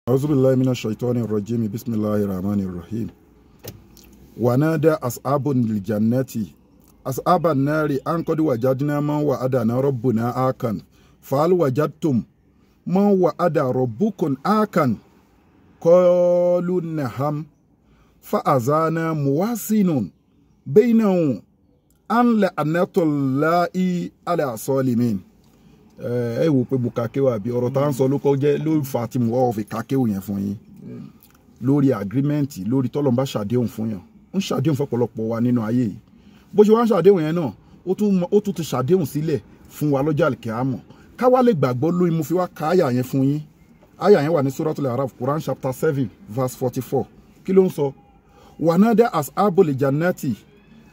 Auzubillahi minash shaitani rajim. Bismillahir rahmanir rahim. Wanada ashabul jannati ashaban nari an qad wajadna man wa'adana rabbuna akan fahal wajadtum man wa'ada rabbukum akan qalu naham fa azana muwasinun bainahum an la'natullahi ala salimin. Ẹ wò pé mo kàkéwò àbí ọ̀rọ̀ tá à ń sọ ló kọ́ jẹ́ ló fà á tí mo wá fi kàkéwò yẹn fún yín lórí agreement, lórí tọ́lọ́n bá ṣàdéhùn fún yàn. Ń ṣàdéhùn fọ́pọ̀lọpọ̀ wa nínú ayé yìí. Bó ṣe wá ń ṣàdéhùn yẹn náà, ó tún ti ṣàdéhùn sílẹ̀ fún wa lọ́jọ́ àlùkìyámọ̀. Káwá lè gbàgbọ́ lóyún mo fi wá ka àyà yẹn fún yín. Àyà yẹn wà ní Suratul Araf, Quran chapter 7 verse 44. Kí ló ń sọ? Wanada ashabul jannati,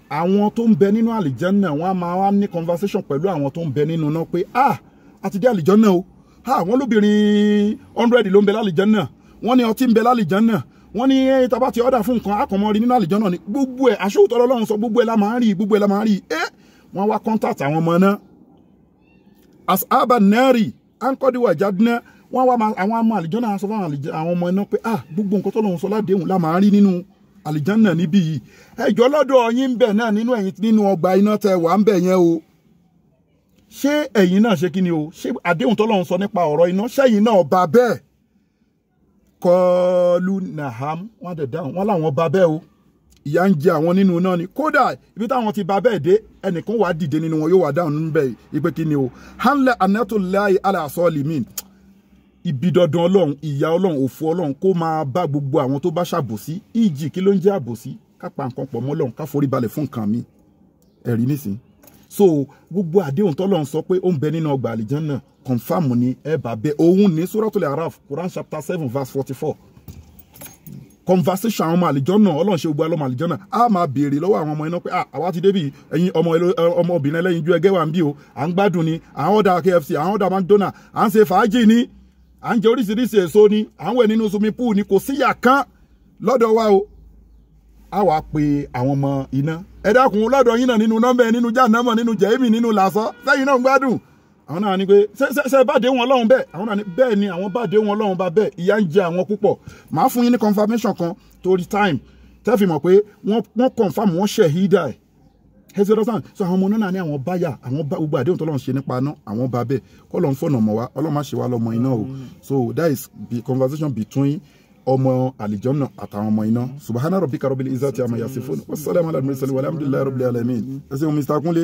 àwọn tó ń bẹ nínú àlìjánná wọn á máa wá ní conversation pẹ̀lú àwọn tó ń bẹ nínú náà pé ah, àti dé àlìjánná o, àwọn lóbìnrin 100 ló ń bẹ lálìjánná, wọ́n ní ọtí ń bẹ lálìjánná, wọ́n ní tàbá ti ọ̀dà fún nǹkan akọ̀mọ́ rí nínú àlìjánná ni. Gbogbo ẹ̀ aṣóòótọ́ Ọlọ́run sọ, gbogbo ẹ̀ la máa ń rí, gbogbo ẹ̀ la máa ń rí. Ẹ́ wọ́n wá contact àwọn ọmọ náà asaba nari ankọ́díwà jádínà, wọ́n wá àwọn ọmọ àlìjánná sọ fún àwọn ọmọ náà pé ah, gbogbo nǹkan tọ́lọ́run sọ ládéhùn la máa ń rí nínú àlìjánná níbí yìí. Ẹjọ́ lọ́dọ̀ yín ń bẹ náà nínú ẹ̀yin nínú ọgbà iná tẹ wà ń bẹ yẹn o, ṣé ẹ̀yin náà ṣe kí ni o, ṣé àdéhùn tọ́lọ́run sọ nípa ọ̀rọ̀ iná ṣẹ́yìn náà bá bẹ́ẹ̀? Kọlu naham, wọ́n dẹ̀ dáhùn, wọ́n láwọn bá bẹ́ẹ̀ o, ìyà ń jẹ àwọn nínú náà ni. Kódà ibi táwọn ti bá bẹ́ẹ̀ dé, ẹnìkan wàá dìde nínú wọn yóò wá dáhùn níbẹ̀ ìpè kí ni o, hanlẹ̀ anatolai alasọ́ọ̀lì ibi dandan Ọlọ́run, ìyà Ọlọ́run, òfò Ọlọ́run kó máa bá gbogbo àwọn tó bá ṣàbòsí. Ìjì kí ló ń jẹ́ àbòsí? Ká pa nǹkan pọ̀ mọ́ Ọlọ́run, ká forí balẹ̀ fún nǹkan mi. Ẹ̀rí nísìn. So gbogbo àdéhùn tọ́lọ́run sọ pé ó ń bẹ nínú ọgbà àlìjánná confam ni ẹ bá bẹ òun ní Suratul Araf, Quran chapter 7 verse 44. Conversation àwọn ọmọ àlìjánná, Ọlọ́run ṣe gbogbo ọmọ àlìjánná á máa béèrè lọ́wọ́ àwọn ọmọ iná pé àwa ti débì, ẹ̀yin ọmọbìnrin ẹlẹ́yin ju ẹgẹ́ wa ń bí o, à ń gbádùn ni, à ń ọ̀dà KFC, à ń ọ̀dà McDonald, à ń ṣe fàájì ni, à ń jẹ oríṣiríṣi èso ni, à ń wẹ̀ nínú swimming pool ni, kò síyà kan lọ́dọ̀ wa o. A wàá pe àwọn ọmọ iná, ẹ dákun lọ́dọ̀ yín náà nínú nọ́mbẹ́, nínú jáànámọ̀, nínú jẹ̀ẹ́mì, nínú làásọ́, sẹ́yìn náà ń gbádùn. Àwọn náà ní pé ṣe bá dé wọn lọ́hùn bẹ́ẹ̀? Àwọn náà ní bẹ́ẹ̀ ni, àwọn bá dé wọn lọ́hùn bá bẹ́ẹ̀, ìyà ń jẹ àwọn púpọ̀. Màá fún yín ní confirmation kan torí time tẹ́ fi mọ̀ pé wọ́n confirm, wọ́n ṣẹ̀hídà ẹ̀. So àwọn ọmọ náà ní àwọn báyà, àwọn bá gbogbo àdéhùn tọ́lọ́run ṣe nípa iná, àwọn bá bẹ́ẹ̀. Kọ́ lọ́n fọ̀nà mọ̀ wá, Ọlọ́run má ṣe wá lọ́mọ iná o. So that is the conversation between ọmọ àlìjọ́nà àtàwọn ọmọ iná. Subhana rabbika rabbil izzati amma yasifun, wassalamu ala al-mursalin walhamdulillahi rabbil alamin. Ẹ ṣeun Mr. Kunle.